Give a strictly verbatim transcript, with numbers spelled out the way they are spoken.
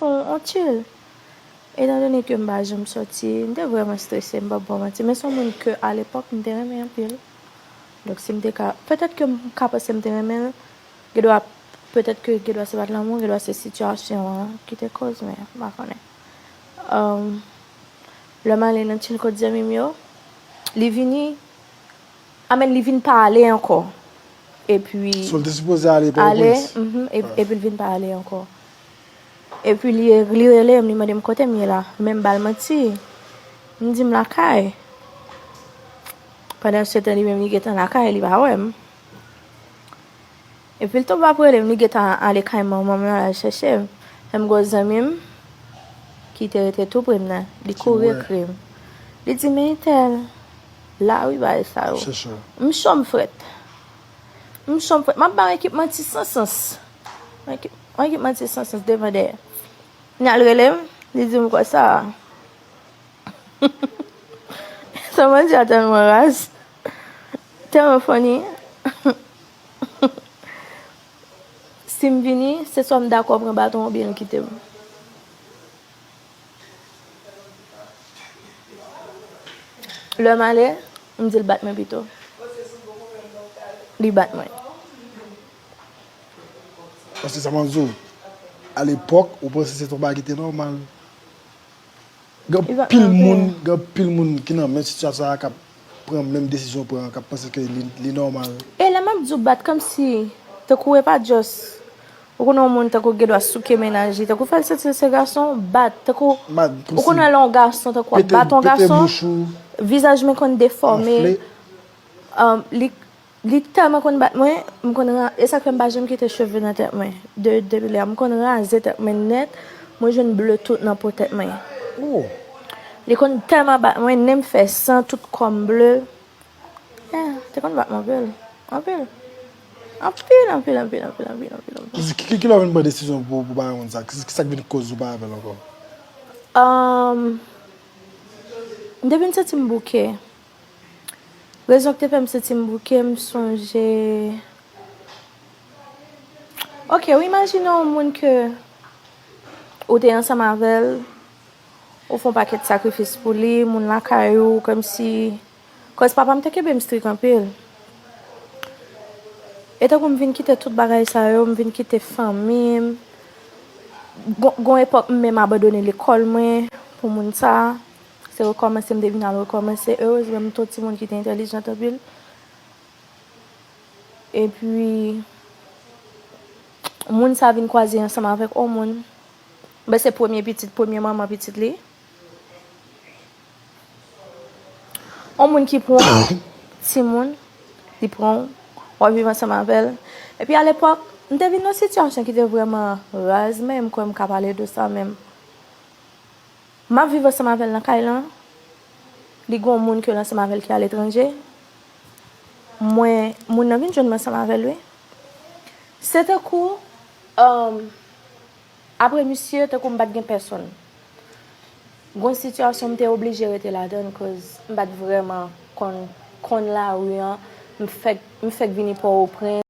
on, on chill. Etan done ke m pa janm sòti, m te vrèman strese, m p ap ba w manti. Men se yon moun ke alepòk m te renmen anpil. Donk si m te ka, petèt ke m ka panse m te renmen l, gendwa, petèt ke gendwa se pa t lanmou, gendwa se sitiyasyon an ki te koz, men m pa konnen. Um, lè m ale nan chill kot zanmi m yo, li vini, amèn, li vin pa ale ankò. Epi So l te sipoze ale Pòtoprens? Mhm, e- epi l vin pa ale ankò. Epi li, li rele m, li mande m kote m ye la. Men m ba l manti. M di m lakay. Pandan se tan li menm li gentan lakay, li pa wè m. Epi l tonbe ap rele m, li gentan ale kay manman m nan, l al chèche m. Lè m gen yon zanmi m ki te rete tou pre m nan, li kouri ekri m. Li di, "Men entèl la wi, bagay sa yo." M cho, m frèt. M cho, m frèt. M ap ba yon ekip manti san sans. Yon ekip, yon ekip manti san sans devan dèyè. Li al rele m, li di m konsa. Sa manti a tèlman raz, tèlman funny. Si m vini, se swa m dakò pran baton oubyen l kite m. Lè m ale, m di l bat mwen pito. Li bat mwen. Paske sa m ap di w, alepòk, ou panse se yon bagay ki te nòmal. Gen anpil moun, gen anpil moun ki nan menm sitiyasyon sa a k ap pran menm desizyon w pran an, k ap panse ke li, li nòmal. E lè m ap di w bat, kòmsi, tankou e pa just, ou konnen yon moun tankou gendwa souke mennaj li, tankou fè l santi l se gason, bat, tankou, ou konnen lè yon gason, tankou w ap bat yon gason, vizaj mwen konn defòme, um, li Li tèlman konn bat mwen, m konn ra-, e sa k fè m pa janm kite cheve nan tèt mwen. De, depi lè a, m konn raze tèt mwen nèt, mwen jwenn ble tout nan po tèt mwen. Oh. Li konn tèlman bat mwen, nen m fè san, tout kò m ble. Yeah, te konn bat mwen anpil. Anpil. Anpil, anpil, anpil, anpil, anpil, anpil, anpil, anpil. Ki, ki, ki lè w vin pran desizyon pou, pou bay moun sa? Ki, ki sa k vin koz ou bay avè l ankò? Um, m te vin santi m bouke. Rezon ki te fè m santi m bouke, m sonje. Ok, ou imajine yon moun ke ou te ansanm avè l, ou fè yon pakèt sakrifis pou li, moun lakay ou, kòmsi, kòz papa m te kenbe m strik anpil. E tankou m vin kite tout bagay sa yo, m vin kite fanmi m. Gon, gon epòk m menm abandone lekòl mwen pou moun sa. Se rekòmanse m te vin al rekòmanse. Erezman, m te yon timoun ki te entèlijant anpil. Epi, moun sa vin kwaze ansanm avèk yon moun. Ben, se premye pitit, premye manman pitit li. Yon moun ki pran w, timoun, li pran w, w ap viv ansanm avè l. Epi alepòk, m te vin nan sitiyasyon ki te vrèman raz, men m kwè m ka pale de sa menm. M ap viv ansanm avè l nan kay lan. Li gen yon moun ke l ansanm avè l ki aletranje. Mwen, moun nan vin jwenn mwen ansanm avè l, wi. Se tankou, um, apre misye, tankou m pa t gen pèsonn. Gon sitiyasyon m te oblije rete ladan l, koz m pa t vrèman konn, konn lari an. M fèk, m fèk vini Pòtoprens.